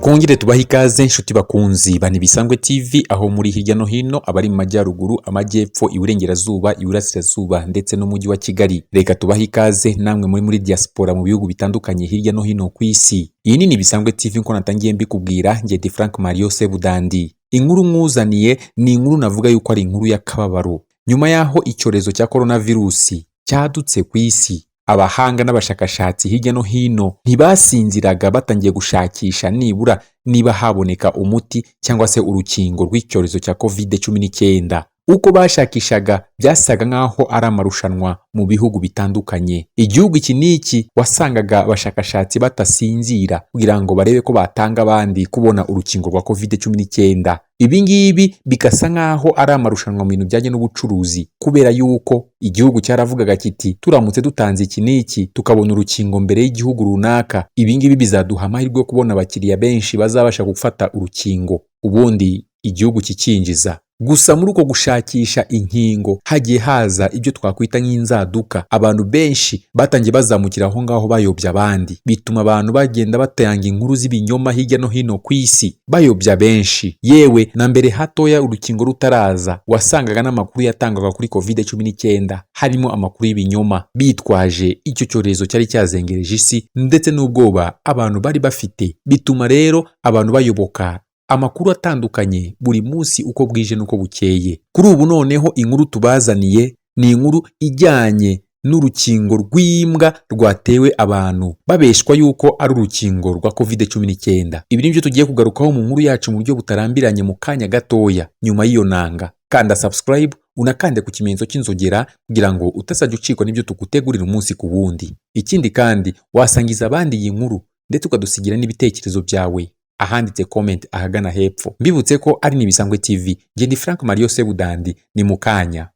Twongere tubahe ikaze, inshuti bakunzi ba Nibisangwe TV, aho muri hirya no hino, abari mu majyaruguru, amajyepfo, iburengerazuba, iburasirazuba ndetse n'umujyi wa Kigali. Reka tubahe ikaze namwe muri diaspora mu bihugu bitandukanye hirya no hino ku isi. Iyi ni Nibisangwe TV nko natangiye mbikubwira, njye di Frank Mario Sebudandi. Inkuru mwuzaniye ni inkuru navuga yuko ari inkuru y'akababaro. Nyuma y'aho icyorezo cya coronavirus cyadutse ku isi, abahanga n'abashakashatsi hirya no hino ntibasinziraga, batangiye gushakisha nibura niba haboneka umuti cyangwa se urukingo rw'icyorezo cya COVID-19. Uko bashakishaga byasaga nk'aho ari amarushanwa mu bihugu bitandukanye. Igihugu iki n'iki wasangaga abashakashatsi batasinzira kugira ngo barebe ko batanga abandi kubona urukingo rwa COVID-19. Ibi ngibi bigasa nk'aho ari amarushanwa mu bintu bijyanye n'ubucuruzi, kubera yuko igihugu cyaravugaga kiti: "Turamutse dutanze iki n'iki tukabona urukingo mbere y'igihugu runaka, ibi ngibi bizaduha amahirwe yo kubona abakiriya benshi bazabasha gufata urukingo, ubundi igihugu kikinjiza." Gusa muri uko gushakisha inkingo hagiye haza ibyo twakwita nk'inzaduka. Abantu benshi batangiye bazamukira aho ngaho bayobya abandi, bituma abantu bagenda batanga inkuru z'ibinyoma hirya no hino ku isi, bayobya benshi. Yewe na mbere hatoya urukingo rutaraza, wasangaga n'amakuru yatangwaga kuri COVID-19 harimo amakuru y'ibinyoma, bitwaje icyo cyorezo cyari cyazengereje isi ndetse n'ubwoba abantu bari bafite. Bituma rero abantu bayoboka amakuru atandukanye buri munsi uko bwije n'uko bukeye. Kuri ubu noneho inkuru tubazaniye ni inkuru ijyanye n'urukingo rw'imbwa rwatewe abantu babeshwa yuko ari urukingo rwa COVID-19. Ibi ni byo tugiye kugarukaho mu nkuru yacu mu buryo butarambiranye mu kanya gatoya. Nyuma y'iyo nanga, kanda subscribe, unakande ku kimenyetso cy'inzogera kugira ngo utazajya ucikwa n'ibyo tugutegurira umunsi ku wundi. Ikindi kandi, wasangiza abandi iyi nkuru ndetse ukadusigira n'ibitekerezo byawe ahanditse comment ahagana hepfo. Mbibutse ko ari Nibisangwe TV, njye ndi Frank Mario Sebudandi. Ni mu kanya.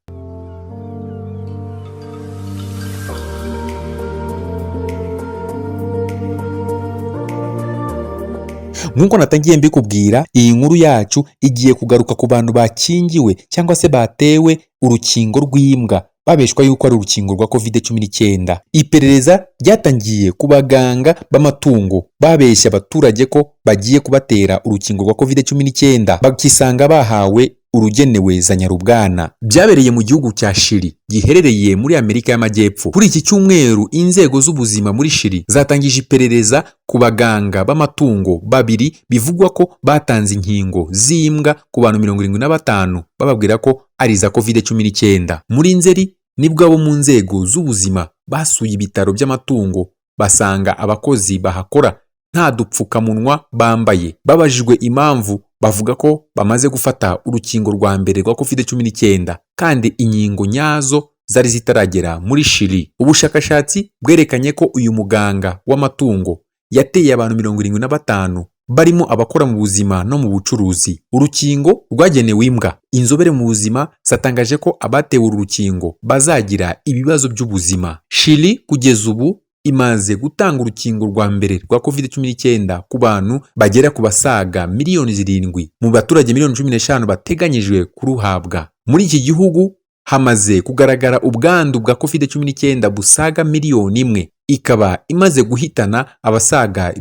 Nk'uko natangiye mbikubwira, iyi nkuru yacu igiye kugaruka ku bantu bakingiwe cyangwa se batewe urukingo rw'imbwa babeshwa yuko ari urukingo rwa COVID-19. Iperereza ryatangiye ku baganga b'amatungo babeshya abaturage ko bagiye kubatera urukingo rwa COVID-19, bakisanga bahawe urugenewe za nyarubwana. Byabereye mu gihugu cya Chili giherereye muri Amerika y'Amajyepfo. Kuri iki cyumweru, inzego z'ubuzima muri Chili zatangije iperereza ku baganga b'amatungo babiri bivugwa ko batanze inkingo z'imbwa ku bantu 75, bababwira ko ari iza COVID-19. Muri Nzeri nibwo abo mu nzego z'ubuzima basuye ibitaro by'amatungo, basanga abakozi bahakora nta dupfukamunwa bambaye. Babajijwe impamvu, bavuga ko bamaze gufata urukingo rwa mbere rwa COVID-19 kandi inkingo nyazo zari zitaragera muri Chili. Ubushakashatsi bwerekanye ko uyu muganga w'amatungo yateye abantu 75, barimo abakora mu buzima no mu bucuruzi, urukingo rwagenewe imbwa. Inzobere mu buzima zatangaje ko abatewe uru rukingo bazagira ibibazo by'ubuzima. Chili kugeza ubu imaze gutanga urukingo rwa mbere rwa COVID-19 ku bantu bagera ku basaga miliyoni 7 mu baturage miliyoni 15 bateganyijwe kuruhabwa. Muri iki gihugu hamaze kugaragara ubwandu bwa COVID-19 busaga miliyoni 1, ikaba imaze guhitana abasaga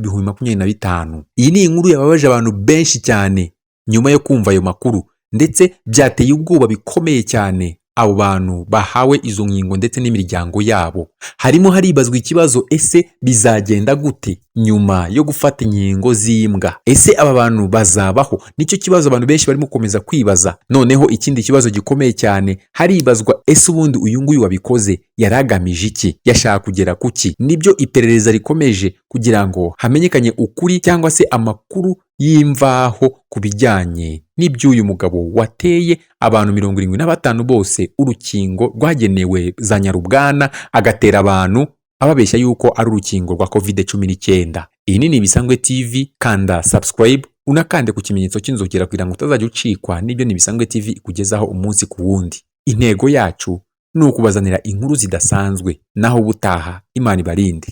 25,000. Iyi ni inkuru yababaje abantu benshi cyane nyuma yo kumva ayo makuru, ndetse byateye ubwoba bikomeye cyane abo bantu bahawe izo nkingo ndetse n'imiryango yabo. Harimo haribazwa ikibazo: ese bizagenda gute nyuma yo gufata inkingo z'imbwa? Ese aba bantu bazabaho? Nicyo kibazo abantu benshi barimo gukomeza kwibaza. Noneho ikindi kibazo gikomeye cyane haribazwa: ese ubundi uyu nguyu wabikoze yari agamije iki? Yashaka kugera kuki? Nibyo iperereza rikomeje kugira ngo hamenyekanye ukuri cyangwa se amakuru y'imvaho ku bijyanye n'iby'uyu mugabo wateye abantu 75 bose urukingo rwagenewe za nyarubwana, agatera abantu ababeshya yuko ari urukingo rwa COVID-19. Iyi ni Nibisangwe TV, kanda subscribe, unakande ku kimenyetso cy'inzogera kugira ngo utazajya ucikwa n'ibyo Nibisangwe TV ikugezaho umunsi ku wundi. Intego yacu ni ukubazanira inkuru zidasanzwe. Naho ubutaha, Imana ibarinde.